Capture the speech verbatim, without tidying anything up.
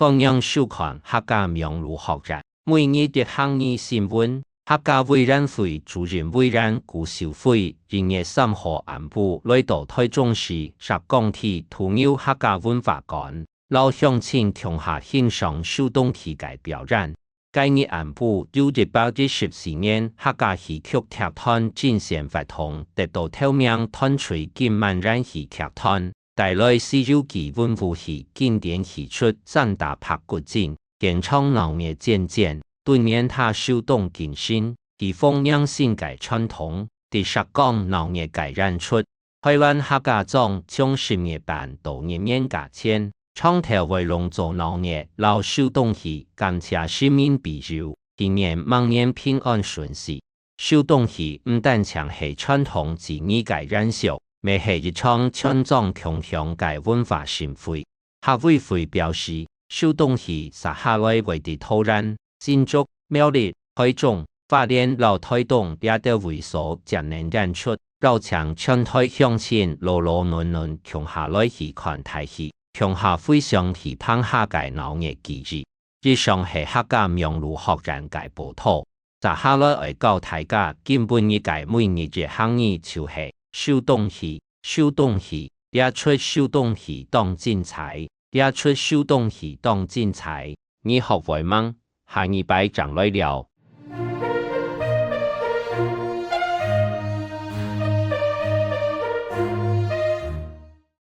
歡迎收看客家網路學院每日一客語新聞。客家委員會主任委員古秀妃一月三號暗晡來到台中市石岡區土牛客家文化館，摎鄉親共下欣賞秀東戲个表演。 該日暗晡有一百一十四年客家戲曲劇團精選活動，得到頭名團隊金滿園戲劇團，帶來《西遊記》文武戲經典戲齣《贊打白骨精》，現場鬧熱煎煎，對年下秀東敬新，戲鳳迎新个傳統，在石岡鬧熱个演出。 台灣客家庄從十月半到二月下旬，長透會攏做鬧熱摎秀東戲，感謝神明庇佑，祈願明年平安順遂。秀東戲毋單淨係傳統技藝个延續，乜係一場全庄共享个文化盛會。 客委會表示，秀東戲接下來會在桃園、新竹、苗栗、台中、花蓮摎台東這兜位所接連演出，邀請全台鄉親老老嫩嫩共下來戲館大戲，共下回想戲棚下个鬧熱記憶。以上係客家網路學院个報導。 接下來愛教大家今晡日个每日一客語就係秀東戲，秀東戲，這齣秀東戲當精彩，這齣秀東戲當精彩。你學會吂？下二擺正來尞。